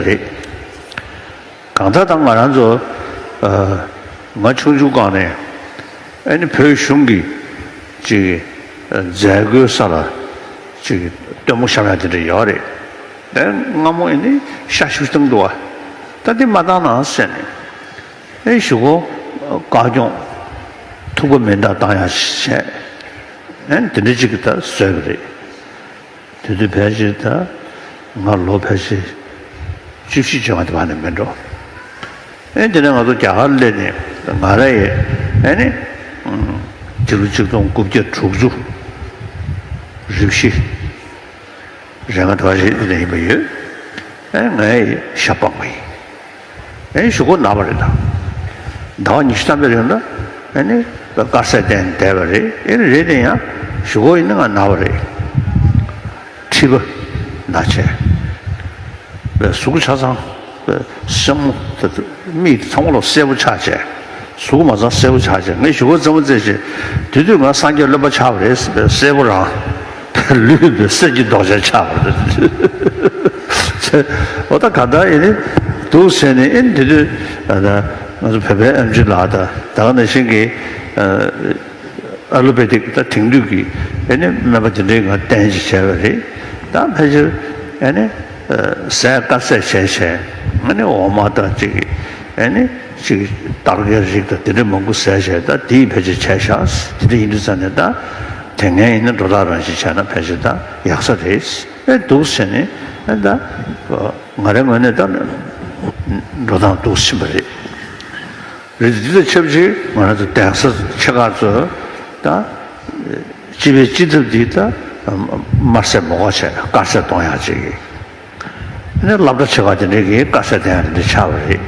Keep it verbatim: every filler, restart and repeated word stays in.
རེད། གང་ལྟར་ད་ང་རང་ཚོ་ཨ་ང་ཆུང་ཆུང་སྒང་ནས་ཨ་ནི་བོད་གཞུང་གི་ཅིག་ཨ་མཛད་སྒོའི་ས་ལ་ཅིག་སྟོན་མོ་བཤམས་ཡ་དེ་འདྲ་ཡོད་རེད། ཨ་སྔ་མོ་ཨ་ནི་ཤ་ཤུགས་བཏང་འདུག་བ། ད་འདི་མ་བཏང་ན་ཟེར་ནས། ཨེ་གཞུག་གུ་བཀའ་སྐྱོང་ཐུགས་ཁུར་མེ་མདའ་བཏང་ཡ་བྱས། ཨེ་དེ་འདྲ་ཅིག་གི་ད་བཟོས་པ་རེད། དེ་དུས་ཕལ་ཆེར་ད་ང་ལོ་ཕལ་ཆེར་བཅུ་བཞི་བཅོ་ལྔ་དེ་བར་ནས་མིན་འགྲོ། ཨེ་དེ་ནས་ང་ཚོ་རྒྱ་གར་སླེབས་ནས་ང་རང་ཡི་ཨེ་ནི་ཕྱི་ལོ་ཆིག་སྟོང་དགུ་བརྒྱ་དྲུག་ཅུ་རེ་བཞི། རེ་ལྔ་དེ་བ་རེ་ཡིན་པ་ཡོད། ཨེ་ངའི་ཞབས་སྤངས་པ་ཡིན། ཨེ་གཞུག་གུ་ན་བ་རེད་ད། ཟླ་བ་ཉི་ཤུ་ཐམ་པའི་རིང་ལ་ཨེ་ནི་དཀར་ཟས་བསྟེན་བསྡད་པ་རེད། ཨེ་རེད་དེ་ཡང་གཞུག་གུ་ཡིན་ན་ང་ན་བ་རེད། མཁྲིས་པ་ན་བྱས། པའི་གཟུགས་ཆ་ཚང་། པའི་སེན་མོ་དེ་མིག་ཚང་མ་ལོ་སེར་པོ་ཆགས་བྱས། གཟུགས་མ་ཚང་སེར་པོ་ཆགས་བྱས། ངས་གཞུག་གུ་རྩེད་མོ་རྩེ་བྱས། དེ་དུས་ང་སངས་རྒྱས་བློན་པོ་ཆགས་པ་རེད་ཟེར་བའི་སེར་པོ་རང་། ལུས་པའི་གསེར་གྱི་མདོག་ཅན་ཆགས་པ་རེད། འོ་ད་ག་ད་ཡིན་ནི་འདུག་ཟེར་ནས་ཨེ་དེ་དུས་ང་ཚོ་བོད་པའི་ཨེམ་ཆི་ལགས་དང་ད་ག་ནང་བཞིན་གྱི། ཨ་ལོ་པེ་ཐིག་ད་དེང་དུས་ཀྱི་ཨེ་ནི་སྨན་པ་དེ་འདྲའི་ང་བསྟེན་ཅིག་བྱས་པ་རེད། ད་ཕལ་ཆེར་ཨེ་ནི་ཟས་དཀར་ཟས་བྱས་བྱས་ཨེ་ནི་འོ་མ་དང་ཅིག་ཨེ་ནི་ཅིག་སྟར་གའི་རིགས་དང་དེ་འདྲ་མང་པོ་ཟས་བྱས། ད་དེ་ཡི་ཕལ་ཆེར་བྱས་ཤག་དེ་འདྲ་ཡིན་དུས་ཙང་ནས་ད་དེ་སྔའི་ཡིན་ན་འགྲོ་སྟངས་རང་ཅིག་བྱས་ན་ཕལ་ཆེར་ད་ཡག་ས་རེད། ཨེ་འདུག་ཟེར་ནས་ཨེ་ད་ང་རའི་ངོས་ནས་ད་འགྲོ་སྟངས་འདུག་ཕྱིན་པ་རེད། རེད། འདི་དང་ཆབས་ཅིག་ང་རང་ཚོ་གདན་ས་ཆེ་ཁག་ཚོ་ད་སྤྱི་པའི་སྤྱི་ཐབ་འདི་ད་དམར་ཟས་མ་དགོས་བྱས་དཀར་ཟས་གཏོང་ཡག་ཅིག་གི་ནས་སློབ་གྲྭ་ཆེ་ཁག་དེ་འདྲའི་གི་དཀར་ཟས་བསྟེན་ཡག་དེ་འདྲ་ཆགས་པ་རེད།